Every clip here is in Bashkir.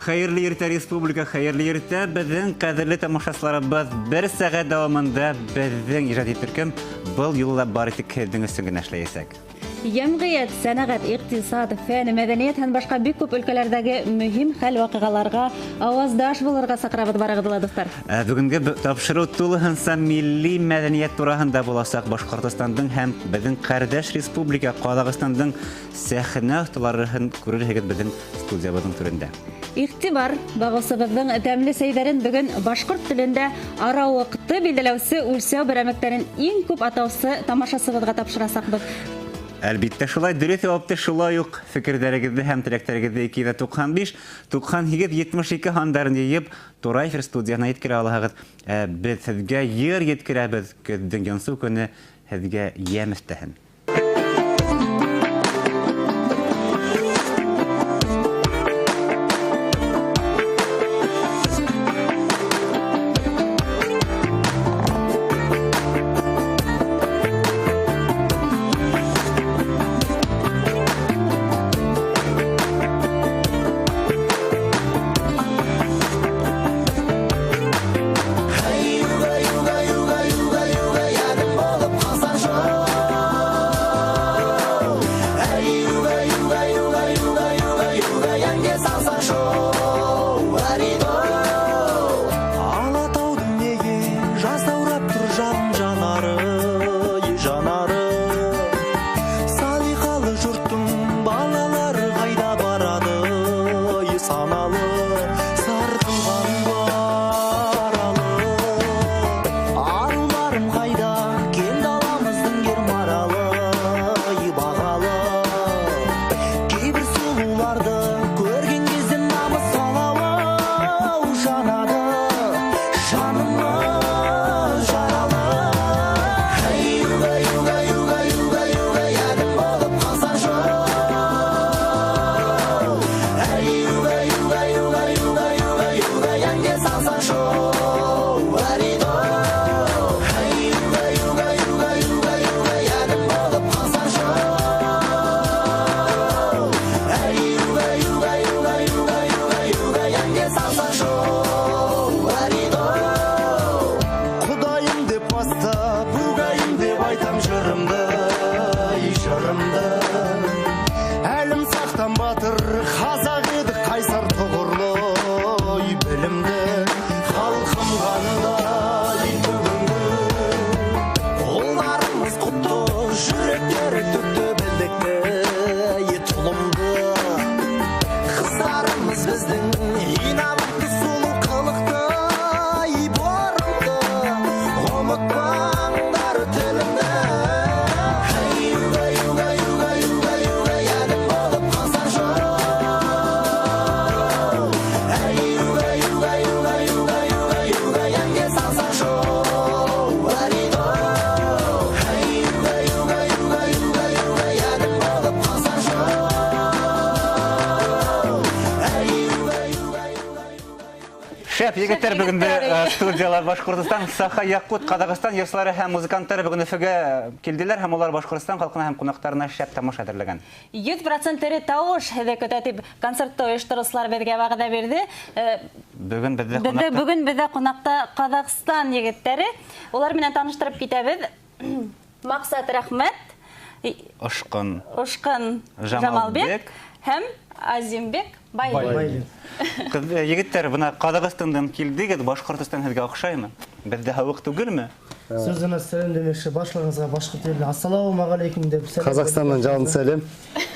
Хәйерле иртә, республика, хәйерле иртә. Беҙҙең ҡәҙерле тамашасыларыбыҙ, бер сәғәт дауамында беҙҙең ижади төркөм был юлы ла бары тик һеҙҙең өсөн генә эшләйәсәк. Йәмғиәт, сәнәғәт, иҡтисад, фән, мәҙәниәт һәм башҡа бик күп өлкәләрҙәге мөһим хәл-ваҡиғаларға ауаздаш булырға саҡырабыҙ барығыҙҙы ла, дуҫтар. Бөгөнгө тапшырыу тулыһынса милли мәҙәниәт тураһында буласаҡ. Башҡортостандың һәм беҙҙең ҡәрҙәш республика Ҡаҙағстандың сәхнә оҫталарын күрерһегеҙ беҙҙең студиябыҙҙың түрендә. Иғтибар, бағыусыбыҙҙың тәмле сәйҙәрен бөгөн башҡорт телендә арауыҡты билдәләүсе үлсәү берәмектәрен иң күп атаусы тамашасыбыҙға тапшырасаҡбыҙ. Әлбиттә, шулай дөрөҫ яуапты шулай уҡ фекерҙәрегеҙҙе һәм теләктәрегеҙҙе 295 98 72 һандарын йыйып тура эфир студияһына еткерә алаһығыҙ. Беҙ һеҙгә йыр еткерәбеҙ. Көҙҙөң йонсоу көнө һеҙгә йәм өҫтәһен. Шәп егеттәр, бөгөн студияла Башҡортостан, Саха, Яҡут, Ҡаҙағстан йырсылары һәм музыканттары бөгөн Өфөгә килделәр һәм улар Башҡортостан халҡына һәм ҡунаҡтарына шәп тамаша әҙерләгән. 100% тере тауыш һеҙҙе көтә тип концертты ойоштороусылар беҙгә вәғәҙә бирҙе. Бөгөн беҙҙә ҡунаҡта. Бөгөн беҙҙә ҡунаҡта Ҡаҙағстан егеттәре. Улар менән таныштырып китәбеҙ. Маҡсат Рәхмәт, Ошҡон, Ошҡон Жамалбек һәм Азимбек Байлин. Егеттәр, бына Ҡаҙағстандан килдегеҙ, Башҡортостан һеҙгә оҡшаймы? Беҙҙә һауыҡ түгелме? Сөзіме сәлем демекші, башлығыңызға башқұрт еліне ассалаумағалейкум деп сәлем. Қазақстаннан жалын сәлем.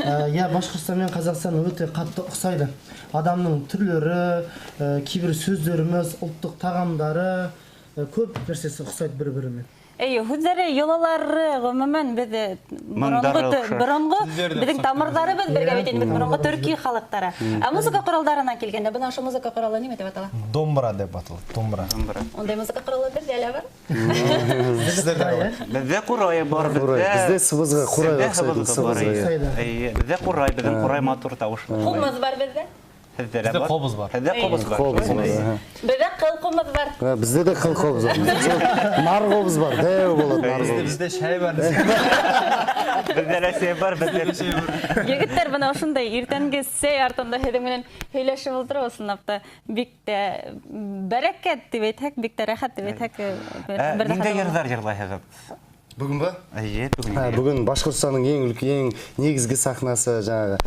Иә, Башқұртстан мен Қазақстан өте қатты ұқсайды. Адамның түрлері, кейбір сөздеріміз, ұлттық тағамдары, көп нәрсесі ұқсайды бір-бірімен. Әйе, һүҙҙәре, йолалары, ғөмүмән беҙ боронғо беҙҙең тамырҙарыбыҙ бергә бит инде, боронғо төрки халыҡтары. Ә музыка ҡоралдарына килгәндә, бына ошо музыка ҡоралы нимә тип атала? Домбра тип атала, домбра. Ундай музыка ҡоралы беҙҙә лә бар. Беҙҙә ҡурай бар, беҙҙә сыбызғы ҡурай оҡшайды. Әйе, беҙҙә ҡурай, беҙҙең ҡурай матур тауыш. Ҡумыҙ бар беҙҙә. Беҙҙә ҡобоҙ бар. Беҙҙә ҡобоҙ бар. Беҙҙә ҡыл ҡумыҙ бар. Беҙҙә лә ҡыл ҡобоҙ бар. Нар ҡобоҙ бар, дәү болады нар ҡобоҙ. Беҙҙә шәй бар. Беҙҙә лә сәй бар, беҙҙә сәй бар. Егеттәр, бына ошондай иртәнге сәй артында һеҙҙең менән һөйләшеп ултырыу ысынлап та бик тә бәрәкәт тип әйтһәк, бик тә рәхәт тип әйтһәк. Ниндәй йырҙар йырлайһығыҙ? Бүгін ба? Әйе, бүгін. Бүгін Башқұртстанның ең үлкен, ең негізгі сахнасы жаңағы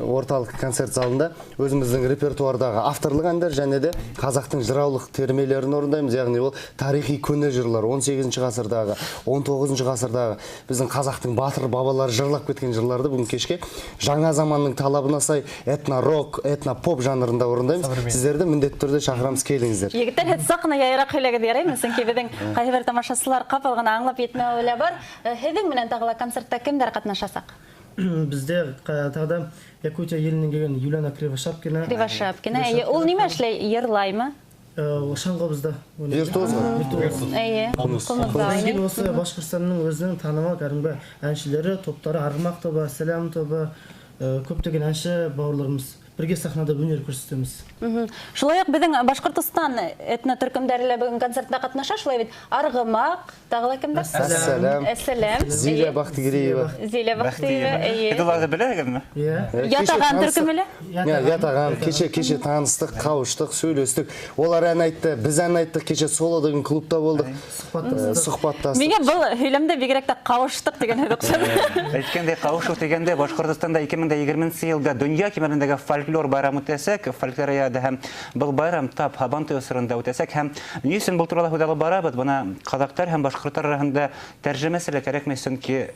орталық концерт залында өзіміздің репертуардағы авторлық әндер және де қазақтың жыраулық термелерін орындаймыз. Яғни ол тарихи көне жырлар, 18 ғасырдағы, 19 ғасырдағы біздің қазақтың батыр бабалары жырлап кеткен жырларды бүгін кешке жаңа заманның талабына сай этно-рок, этно-поп жанрында орындаймыз. Сіздерді міндетті түрде шақырамыз, келіңіздер. Егеттер, саҡ ҡына яйыраҡ һөйләгеҙ яраймы? Сөнки беҙҙең ҡайһы бер тамашасылар ҡапыл ғына аңлап етмәү бар. Һеҙҙең менән тағы ла концертта кемдәр ҡатнашасаҡ? Беҙҙә тағы да Якутия еленән килгән Юлиана Кривошапкина. Кривошапкина. Әйе, ул нимә эшләй? Йырлаймы? Шаңғыбызда. Виртуоз. Әйе. Одан кейін осы Башқұртстанның өзінің танымал кәдімгі әншілері, топтары, Арғымақ тобы, Сәлем тобы, көптеген әнші бауырларымыз бірге сахнада өнер көрсетеміз. Шулай уҡ беҙҙең Башҡортостан этно төркөмдәре лә бөгөн концертта ҡатнаша, шулай бит. Арғымаҡ, тағы ла кемдәр? Әссәләм. Әссәләм. Зилә Бахтигереева. Зилә Бахтиева, әйе. Һеҙ уларҙы беләһегеҙме? Иә. Ятаған төркөмө лә? Ятаған. Кеше таныштыҡ, ҡауыштыҡ, сөйләштек. Улар ән айтты, беҙ ән айттыҡ. Кеше соло деген клубта булдыҡ. Сұхбатташтык. Миңә был һөйләмдә бигерәк тә ҡауыштыҡ тигән һүҙ оҡшаны. Әйткәндәй, ҡауышыу тигәндә Башҡортостанда 2020 йылда донъя кимәлендәге фольклор байрамы үтәсәк, фольклориада һәм был байрам тап Һабантуй осорында үтәсәк. Һәм ни өсөн был турала һүҙ алып барабыҙ? Бына ҡаҙаҡтар һәм башҡорттар араһында тәржемәсе лә кәрәкмәй, сөнки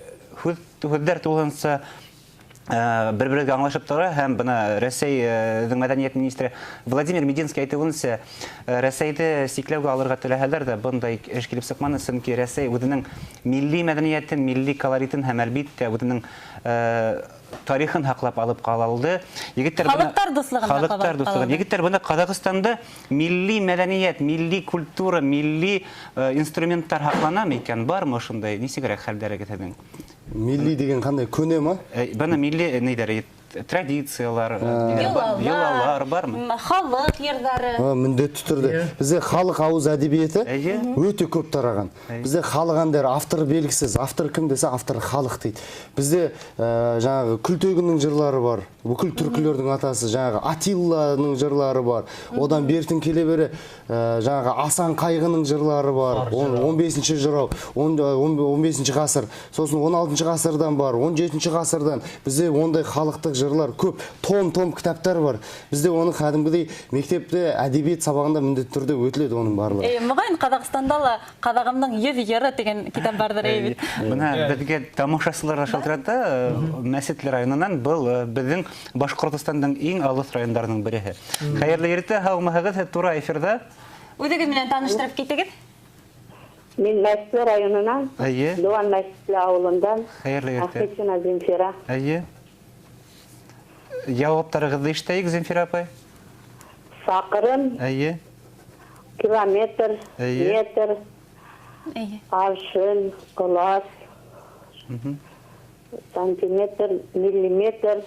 һүҙҙәр тулыһынса бер-берегә аңлашып тора. Һәм бына Рәсәйҙең мәҙәниәт министры Владимир Мединский әйтеүенсә, Рәсәйҙе сикләүгә алырға теләһәләр ҙә бындай эш килеп сыҡманы, сөнки Рәсәй үҙенең милли мәҙәниәтен, милли колоритын һәм әлбиттә үҙенең тарихын һаҡлап алып ҡала алды. Егеттәр, халыҡтар дуҫлығын халыҡтар дуҫлығын. Егеттәр, бына Ҡаҙағстанда милли мәҙәниәт, милли культура, милли инструменттар һаҡланамы икән? Бармы ошондай? Нисегерәк хәлдәрегеҙ һеҙҙең? Милли деген қандай, көне ма? Бына милли нейҙәр, традициялар, йолалар бармы? Халыҡ йырҙары. Міндетті түрде. Бізде халық ауыз әдебиеті өте көп тараған. Бізде халық әндері автор белгісіз, автор кім десе автор халық дейді. Бізде жаңағы Күлтегіннің жырлары бар, бүкіл түркілердің атасы, жаңағы Атилланың жырлары бар. Одан бертін келе бере жаңағы Асан Қайғының жырлары бар. 15-ші жырау, 15-ші ғасыр, сосын 16-шы ғасырдан бар, 17-ші ғасырдан. Бізде ондай халықтық жырлар көп, том-том кітаптар бар. Бізде оны кәдімгідей мектепте әдебиет сабағында міндетті түрде өтіледі оның барлығы. Мөғайын Қазақстанда ла Қазағымның 100 йыры деген китап бардыр, әй бит. Бына беҙгә тамашасылар ҙа шылтырата, Мәсетле районынан, был беҙҙең Башҡортостандың иң алыҫ райондарының береһе. Хәйерле иртә, һаумыһығыҙ, һеҙ тура эфирҙа. Үҙегеҙ менән таныштырып китегеҙ. Мин Мәсетле районынан, Дыуан Мәсетле ауылынан. Хәйерле иртә. Ахметшина Земфира. Әйе. Яуаптарығыҙҙы ишетәйек, Земфира апай. Саҡырым. Әйе. Километр, метр, аршын, ҡолас, сантиметр, миллиметр.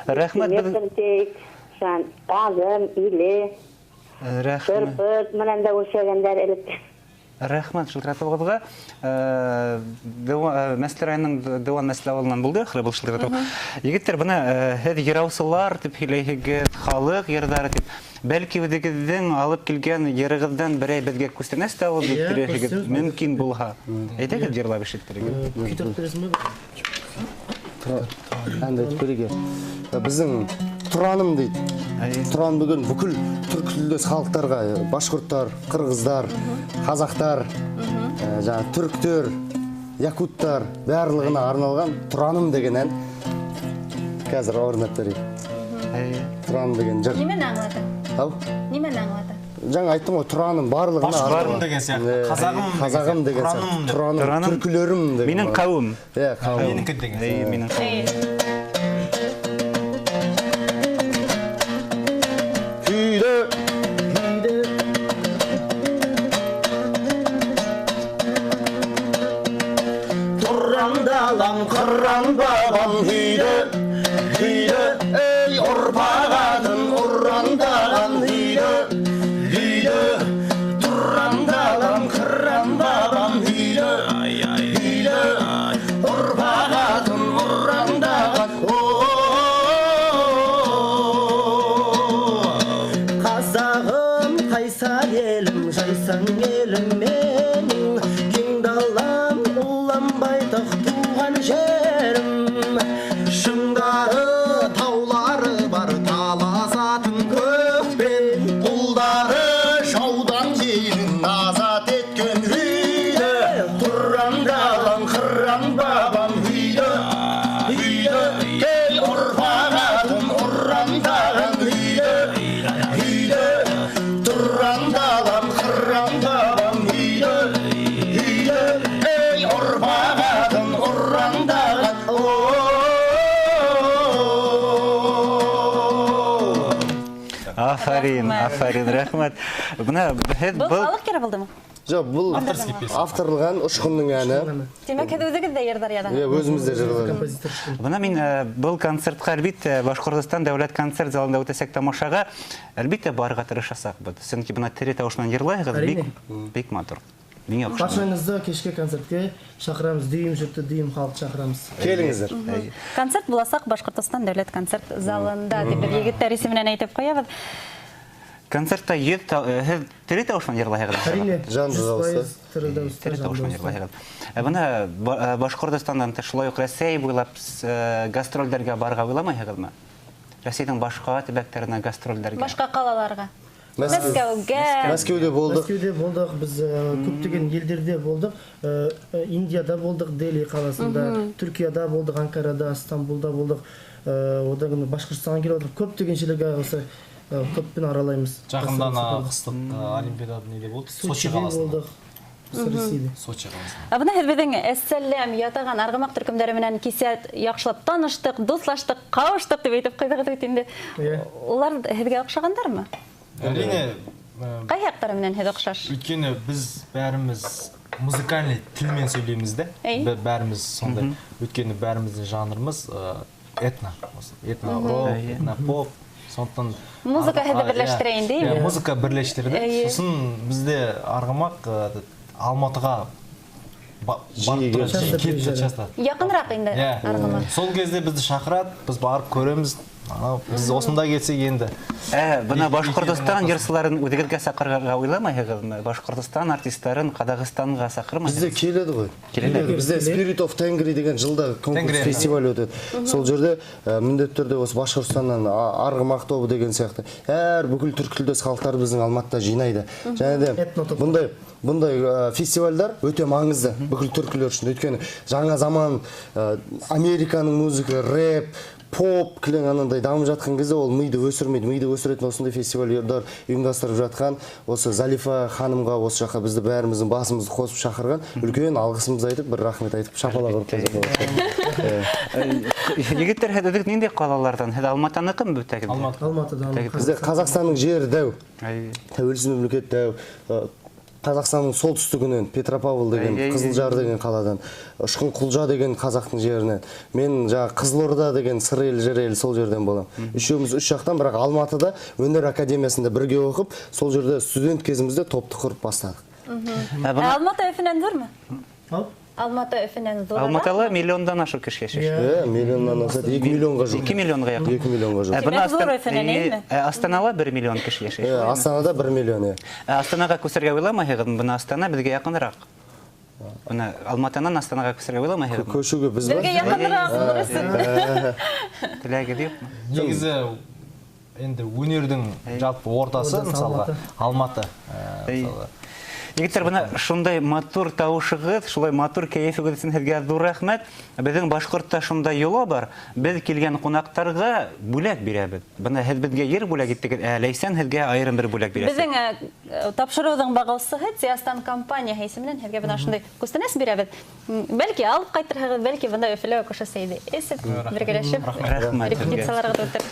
Рәхмәт. Метр тейек, аҙым, иле, шырпыт менән дә үлсәгәндәр элек. Рәхмәт шылтыратыуығыҙға. Мәсле районының Дыуан Мәсле ауылынан булды, ахыры был шылтыратыу. Егеттәр, бына һеҙ йыраусылар тип һөйләйһегеҙ, халыҡ йырҙары тип. Бәлки үҙегеҙҙең алып килгән йырығыҙҙан берәй беҙгә күстәнәс тә алып килтерерһегеҙ, мөмкин булһа. Әйҙәгеҙ йырлап ишеттерегеҙ. Көй тартып? Әнді айтып берейік. Біздің Тұраным дейді. Тұран бүгін бүкіл түркі тілдес халықтарға, башқұрттар, қырғыздар, қазақтар, жаңа түріктер, якуттар барлығына арналған Тұраным деген ән. Қазір орындап берейік. Тұраным деген жыр. Нимәне аңлата? Ау? Нимәне аңлата? Жаңа айттым ғой, Тұраным барлығына Башқұртым деген сияқты, қазағым қазағым деген сияқты, Тұраным, түркілерім деген. Менің қауым. Иә, қауым. Менікі деген. Менің қауым. Күйді. Тұран далам, қыран бабам, үйді, үйді, ей ұрпақ атын ұрандаған үйді, үйді, тұран далам, қыран бабам, үйді, үйді, ұрпақ атын ұрандаған. Қазағым, қайсар елім, жайсаң елім менің, кең далам, ұлан байтақ туған жерім. Шыңдары, таулары бар, таласатын көкпен, құлдары жаудан елін азат еткен үйді. Тұран далам, қыран бабам, үйді, үйді, кел ұрпақ атын ұрандаған үйді, үйді, тұран далам, қыран бабам, үйді, үйді, ей ұрпақ атын ұрандаған. Афарин, афарин, рахмат. Бына Был халыҡ йыры булдымы? Жоқ, бұл авторлыған Ұшқынның әні. Тимәк, һеҙ үҙегеҙ ҙә йырҙар яҙаһығыҙ? Иә, өзіміз де жырлар. Композитор Ұшқын. Бына мин был концертҡа, әлбиттә, Башҡортостан дәүләт концерт залында үтәсәк тамашаға, әлбиттә, барырға тырышасаҡбыҙ. Сөнки бына тере тауыш менән йырлайһығыҙ, бик матур. Миңә оҡшаны. Баршаңызды кешке концертке шақырамыз, дүйім жұртты, дүйім халықты шақырамыз. Келіңіздер. Концерт буласаҡ Башҡортостан дәүләт концерт залында тип беҙ егеттәр исеменән әйтеп ҡуябыҙ. Концертта һеҙ тере тауыш менән йырлайһығыҙ? Әрине, Жанды дауыста. 100% тере дауыста, Тере жанды тауыш менән дауыста. йырлайһығыҙ. Бына Башҡортостандан тыш шулай уҡ Рәсәй буйлап гастролдәргә барырға уйламайһығыҙмы? Рәсәйҙең башҡа төбәктәренә гастролдәргә. Башҡа ҡалаларға. Мәскәү. Мәскәүгә. Мәскәүҙә болдық. Мәскәүҙә болдық, біз көптеген елдерде болдық. Индияда болдық, Дели қаласында, Түркияда болдық, Анкарада, Стамбулда болдық. Одан кейін Башқұртстанға келіп отырып, көптеген жерлерге осы топпен аралаймыз. Жақында ана қыстық олимпиада неде болды? Сочи Сочиде қаласында. болдық. Ресейде. Сочи қаласында. Ә бына һеҙ беҙҙең Әссәләм ятаған арғымаҡ төркөмдәре менән кисә яҡшылап таныштыҡ, дуҫлаштыҡ, ҡауыштыҡ тип әйтеп ҡуйҙығыҙ бит инде. Улар һеҙгә оҡшағандармы? Әрине, Ҡай яҡтары менән һеҙ оҡшаш? Өйткені біз бәріміз музыкальный тілмен сөйлейміз де. Бәріміз сондай. Өйткені бәріміздің жанрымыз этно. Осы этно рок, этно поп. Сондықтан Музыка һеҙҙе берләштерә инде, Иә, әйме? музыка бірлештірді. Сосын бізде арғымақ Алматыға барып Жиі тұрады, келеді. жиі келіп Часто часто. Яҡыныраҡ инде Иә. арғымаҡ. Сол кезде бізді шақырады, біз барып көреміз. Анау, біз осында келсек енді. Бына Башҡортостан йырсыларын үҙегеҙгә саҡырырға уйламайһығыҙмы? Башҡортостан артисттарын Ҡаҙағстанға саҡырмайһығыҙ? Бізде келеді ғой. Келеді. Бізде Spirit of Tengri деген жылда конкурс Tengri. фестиваль өтеді. Сол жерде міндетті түрде осы Башқұртстаннан Арғымақ тобы деген сияқты әр бүкіл түркі тілдес халықтар біздің Алматыда жинайды. Және де Этнотоп. бұндай фестивальдар өте маңызды бүкіл түркілер үшін. Өйткені жаңа заман Американың музыка, рэп, поп кілең анандай дамып жатқан кезде ол миды өсірмейді. Миды өсіретін осындай фестивальдар ұйымдастырып жатқан осы Залифа ханымға осы жаққа бізді бәріміздің басымызды қосып шақырған үлкен алғысымызды айтып, бір рахмет айтып, шапалақ ұрып қойсақ болады. Егеттер, һеҙ үҙегеҙ ниндәй ҡалаларҙан? Һеҙ Алматаныҡымы бөтәгеҙ? Алматы. Алматыдан. Бізде Қазақстанның жері дәу. Тәуелсіз мемлекет дәу. Қазақстанның солтүстігінен, Петропавл деген, Қызылжар деген қаладан, Ұшқын Құлжа деген қазақтың жерінен, мен жаңа Қызылорда деген Сыр ел, Жыр ел, сол жерден боламын. Үшеуміз үш жақтан, бірақ Алматыда өнер академиясында бірге оқып, сол жерде студент кезімізде топты құрып бастадық. Алматы Өфөнән ҙурмы? Ау? Алматы Өфөнән ҙурыраҡ? Алматыла миллиондан ашыу кеше йәшәй. Иә, миллионнан асады, 2 миллионға жуық. 2 миллионға яҡын. 2 миллионға жуық. Бына Тимәк, ҙур Өфөнән, әйме? Астанала 1 миллион кеше йәшәй. Астанада 1 миллион, иә. Астанаға күсергә уйламайһығыҙмы? Бына Астана беҙгә яҡыныраҡ. Бына Алматанан Астанаға күсергә уйламайһығыҙмы? Көшүгө биз бар. Беҙгә яҡыныраҡ, дөрөҫ. Теләгегеҙ юҡмы? Негізі енді өнердің жалпы ортасы, Ортасы мысалға, Алматы. Алматы. Мысалға. Егеттәр, бына шундай матур тауышығыҙ, шулай матур кәйефегеҙ өсөн һеҙгә ҙур рәхмәт. Беҙҙең башҡортта шундай йола бар. Беҙ килгән ҡунаҡтарға бүләк бирәбеҙ. Бына һеҙ беҙгә ер бүләк иттегеҙ, ә Ләйсән һеҙгә айырым бер бүләк бирәсәк. Беҙҙең тапшырыуҙың бағыусыһы Тиастан компанияһы исеменән һеҙгә бына шундай күстәнәс бирәбеҙ. Бәлки алып ҡайтырһығыҙ, бәлки бында Өфөлә ошо сәйҙе эсеп, бергәләшеп репетицияларға ултырып.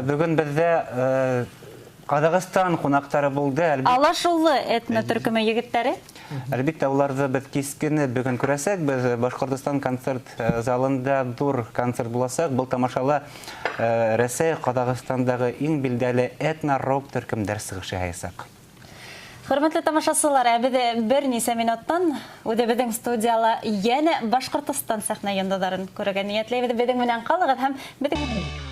Бөгөн беҙҙә Ҡаҙағстан ҡунаҡтары булды. Алашулы этно төркөмө егеттәре. Әлбиттә, уларҙы беҙ кискене бөгөн күрәсәк. Беҙ Башҡортостан концерт залында ҙур концерт буласаҡ. Был тамашала Рәсәй, Ҡаҙағстандағы иң билдәле этно-рок төркөмдәр сығыш яһаясаҡ. Хөрмәтле тамашасылар, ә беҙ бер нисә минуттан үҙебеҙҙең студияла йәнә Башҡортостан сәхнә йондоҙҙарын күрергә ниәтләйбеҙ. Беҙҙең менән ҡалығыҙ һәм беҙҙең